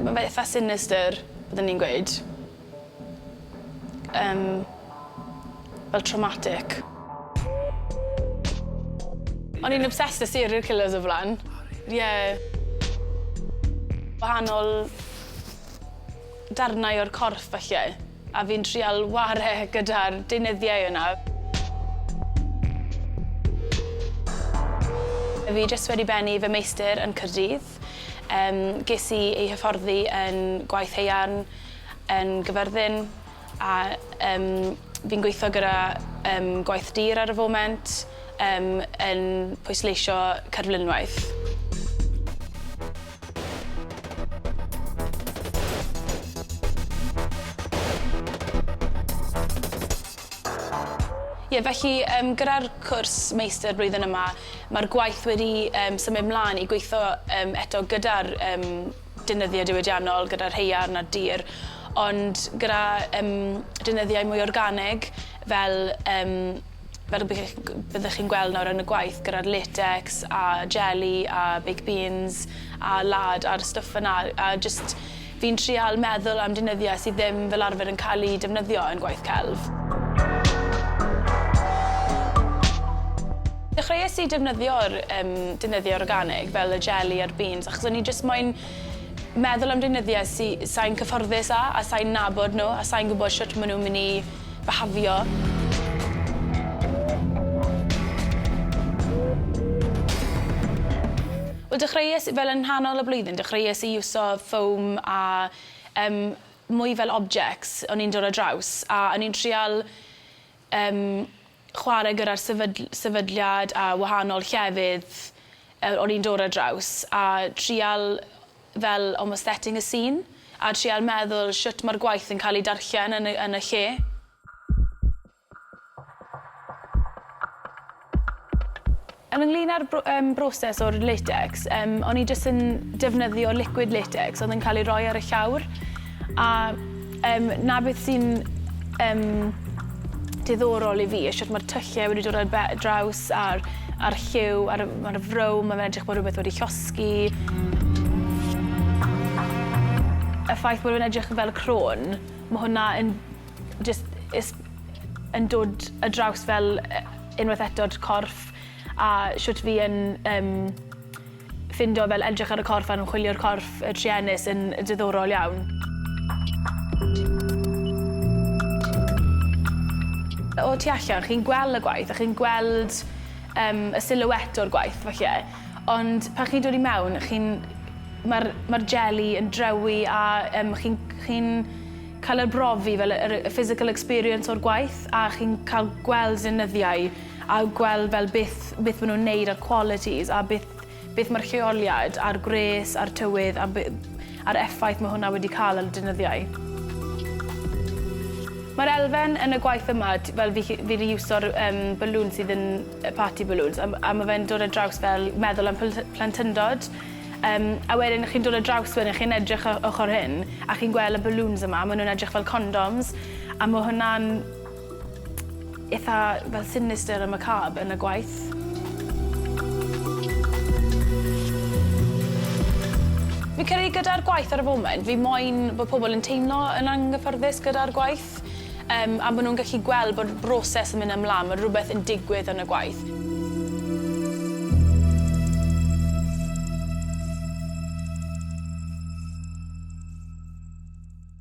Mae fe itha sinister, byddwn i'n gweud. Yym, fel traumatic. O'n i'n obsessed â serial killers o flan. Ie. Wahanol darnau o'r corff falle, a fi'n trial ware gyda'r deunyddiau yna. Fi jyst wedi bennu fy meistr yn Caerdydd. Yym ges i ei hyfforddi yn gwaith haearn yn Gyfyrddin a yym fi'n gweitho gyda yym gwaith dur ar y foment yym yn pwysleisio cerflunwaith. Ie felly yym gyda'r cwrs meistr blwyddyn yma ma'r gwaith wedi yym symud mlan i gweitho yym eto gyda'r yym deunyddiau diwydiannol gyda'r haearn a'r dur ond gyda yym deunyddiau mwy organig fel yym fel y byddech chi'n gweld nawr yn y gwaith gyda'r latex a jeli a baked beans a lard a'r stwff yna a jyst fi'n trial meddwl am deunyddiau sydd ddim fel arfer yn cael eu defnyddio yn gwaith celf. Dechreuais i defnyddio'r yym deunyddiau organig fel y jeli a'r beans achos o'n i jyst moyn meddwl am deunyddiau sy sai'n cyfforddus â a sai'n nabod nhw a sai'n gwybod shwt ma' nhw'n myn' i byhafio. Wel dechreues i fel yn nghanol y blwyddyn dechreues i iwso foam a yym mwy fel objects o'n i'n dod ar draws a o'n i'n trial yym chware gyda'r sefydl- sefydliad a wahanol llefydd yy o'n i'n dod ar draws a trial fel almost setting a scene a trial meddwl shwt ma'r gwaith yn ca'l ei darllen yn y yn y lle. Yn ynglŷn â'r bro- yym broses o'r latex yym o'n i jyst yn defnyddio liquid latex o'dd yn ca'l ei roi ar y llawr a yym 'na beth sy'n yym diddorol i fi yw shwt ma'r tyllau wedi dod ar be- draws a'r a'r lliw a'r ma'r frown ma' fe'n edrych bod rwbeth wedi llosgi. Y ffaith bod fe'n edrych fel crôn ma' hwnna yn jyst is yn dod ar draws fel yy unwaith eto'r corff a shwt fi yn yym ffindo fel edrych ar y corff a ymchwilio'r corff y truenus yn diddorol iawn. O tu allan chi'n gweld y gwaith a chi'n gweld yym y silhouette o'r gwaith falle ond pan chi'n dod i mewn chi'n ma'r ma'r jeli yn drewi a yym chi'n chi'n cael arbrofi fel yr y physical experience o'r gwaith a chi'n ca'l gweld deunyddiau a gweld fel beth beth ma' nw'n neud a'r qualities a beth beth ma'r lleoliad a'r gwres a'r tywydd a be- a'r effaith ma' hwnna wedi ca'l ar y deunyddiau. Ma'r elfen yn y gwaith yma t- fel fi 'llu fi 'di iwso'r yym balŵn sydd yn y party balloons a m- a ma' fe'n dod ar draws fel meddwl am pl- plentyndod. Yym a wedyn chi'n dod ar draws wedyn chi'n edrych ar ochor hyn a chi'n gweld y balloons yma a ma' nw'n edrych fel condoms a ma' hwnna'n itha fel sinister a macabre yn y gwaith. Fi credu gyda'r gwaith ar y foment fi moyn bod pobol yn teimlo yn anghyffyrddus gyda'r gwaith yym a bo' nw'n gallu gweld bod broses yn myn' ymlan ma' rwbeth yn digwydd yn y gwaith.